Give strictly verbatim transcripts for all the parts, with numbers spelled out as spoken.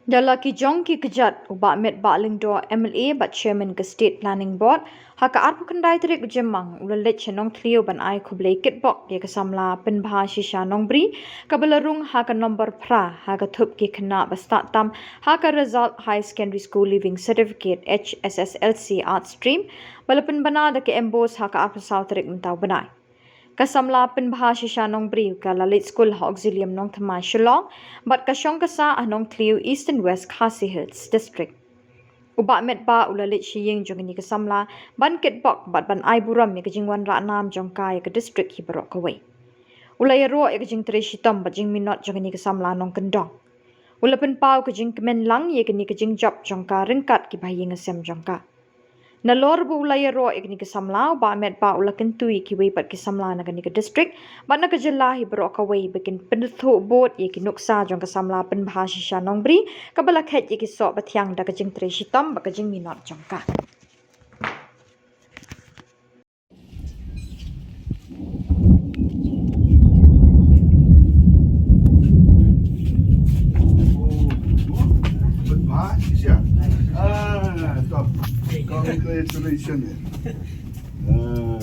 Da la ki jong ki kjat, u Bah Metbah Lyngdoh, M L A bad Chairman ka State Planning Board, ha ka arphew khyndai tarik u Jymmang u la leit sha Nongthliew ban ai khublei kitbok ïa ka samla Pynbha Shisha Nongbri kaba la rung ha ka nombor phra ha ka thup ki khynnah ba stad tam ha ka Result High Secondary School Leaving Certificate, H S S L C Arts Stream, ba la pynbna da ka MBOSE ha ka arphew saw tarik mynta u bnai. Ka samla Pynbha Shisha Nongbri ka la leit skul ha Auxilium Nongthymmai, Shillong, bad ka shong ka sah ha Nongthliew, Eastern West Khasi Hills District. U Bah Metbah u la leit sha ïing jong kane ka samla ban kitbok bad ban ai burom ïa ka jingwanrah nam jong ka ïa ka district hi baroh kawei. U la ïaroh ïa ka jingtrei shitom bad jingminot jong kane ka samla nongkyndong. U la pynpaw ka jingkmen lang ïa kane ka jingjop jong ka ryngkat ki bahaïing hasem jong ka. Nalor ba u la ïaroh ïa kane ka samla, u Bah Metbah u la kyntu ïa kiwei pat ki samla na kane ka district bad na ka jylla hi baroh kawei ba kin pynthut bud ïa ki nuksa jong ka samla Pynbha Shisha Nongbri kaba la kheit ïa ki soh ba thiang da ka jingtrei shitom bad ka jingminot jong ka. Pynbha Shisha. Ah, top. Congratulations. Ah.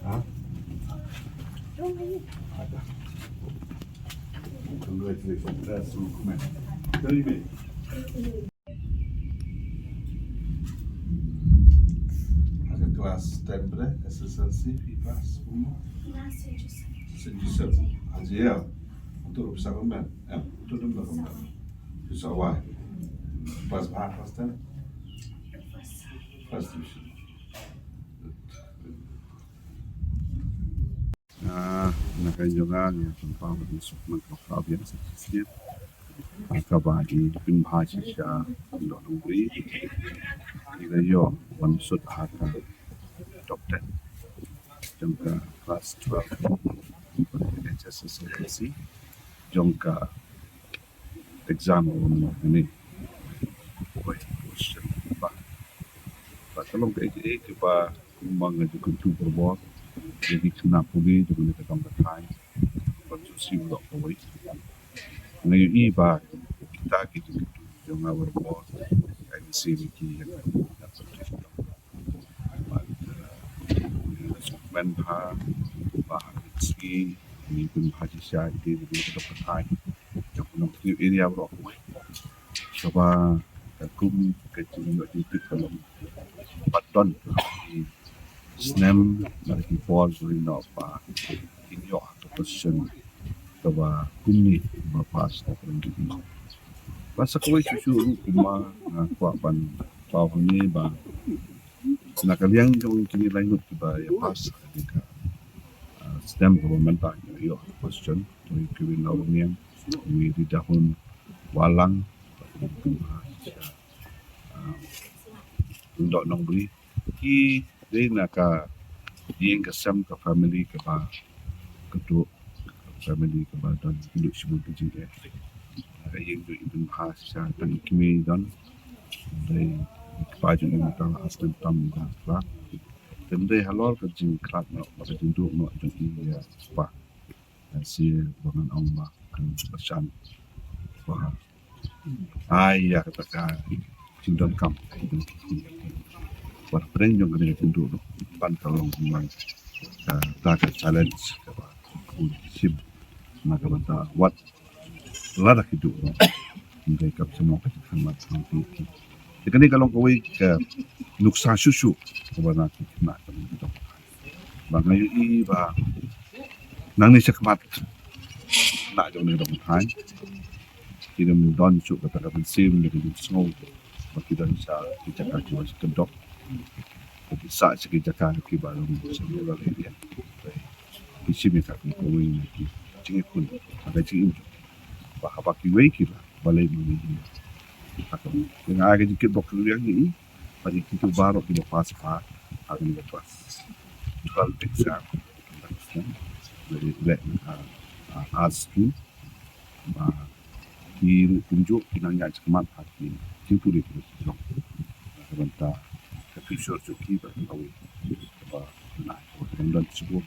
Huh? Congratulations. That's so cool, man. Tell me. Ada kelas ten bre, S S L C, di kelas uno. Saint Joseph. Aja ya. Untuk rupiah apa, man? Eh, untuk dum dah, man. Bisa wai. Pas bah, pas ten. First division. Ah, na ka jong nga, nga pynpaw ba suk man ka pynpaw biang sa shisien. Kaba i Pynbha Shisha Lyngdoh Nongbri i la ïoh ban sut ha ka top ten jong ka class twelve H S S L C jong ka exam u mynta kane. Wei, question ba. Ba ka long kaei kaei kaba kumba nga ju kyntu barabor ïa ki khynnah pule jong kane ka dong ka thaiñ ban shu siew noh kawei. Nga ïohi ba kita ki jingkyntu jong nga barabor ka MDC ki ïa ka Bad, eh, sngewkmen bha ba ha ka sngi ngi pynbha shisha ïa ki jong ka thaiñ jong ka Nongthliew area baroh kawei. Kaba ka kum ka jingïoh jingtip ka long. Bad don ki snem bad ki por ruh noh ba kin ïoh ha ka position kaba kumne ba pass na ka ring jong ki. Bad sa kawei shuh shuh ruh kumba nga kwah ban paw hangne ba na ka liang jong kine lai ngut kiba ïa pass ha kane ka, ah, snem kaba mynta ngi ïoh ha ka position, to ïa kiwei na u Runiang, kiwei Ridahun Walang, bad kiwei, ah, Lyngdoh Nongbri. Ki dei na ka ïing ka sem ka family kaba kynduh, family kaba don kynduh shibun ka jingeh. Na ka ïing jong i Pynbha Shisha tang i kmie i don. Dei i kpa jong i mynta la ar snem tam i dang khlad. Te ym dei halor ka jingkhlad noh bad ka jingduh noh jong i ïa i kpa. Shisha ba ngan ong ba kan kyrshan ba ai ïa kata ka jingdonkam. Wat pyrshang jong kane ka jingduh noh ban ka long kumba kata ka challenge kaba khun shim na ka bynta wat lada ki duh noh. Ngi kam sngewbha ka jingkhang mat. Te kane ka long kawei ka nuksa shuh shuh kaba na ki khynnah ka long ki dong. Ba nga ïohi ba nangne shakhmat na jong ne dong thaiñ ki dang don shuh kata ka mynsiem ne ka jingsngew ba ki don sha ki jaka kiba sha kyndok. Ki sah sha ki jaka kiba long sha rural area. Ki shim ïa ka kum kawei na ki jingïakhun, ka jingim ba haba kiwei ki la balei mynta. Haka nga ai ka jingkitbok ruh ïa ngi bad ïa kito baroh kiba pass ha kane ka class twelve exam. Ba ïa leh ha arts stream ba ki ruh kumjuh ki nang ïaid shakhmat ha ki jingpule kiba shisha. Ka bynta ka future jong ki ba kawei ba na ka bynta shibun.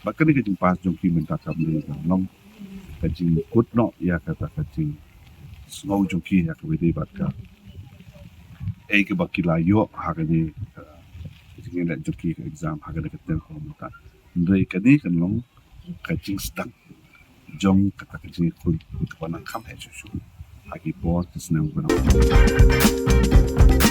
Bad kane ka jingpass jong ki mynta kam dei ka long ka jingkut noh ïa kata ka jingsngew jong ki ïa kaba dei bad ka ei kaba ki la ïoh ha kane ka jingïaleh jong ki ka exam ha kane ka term kaba mynta. Hynrei kane kan long ka jingsdang jong kata ka jingïakhun kaba nang kham heh shuh shuh ha ki por ki snem ba nang.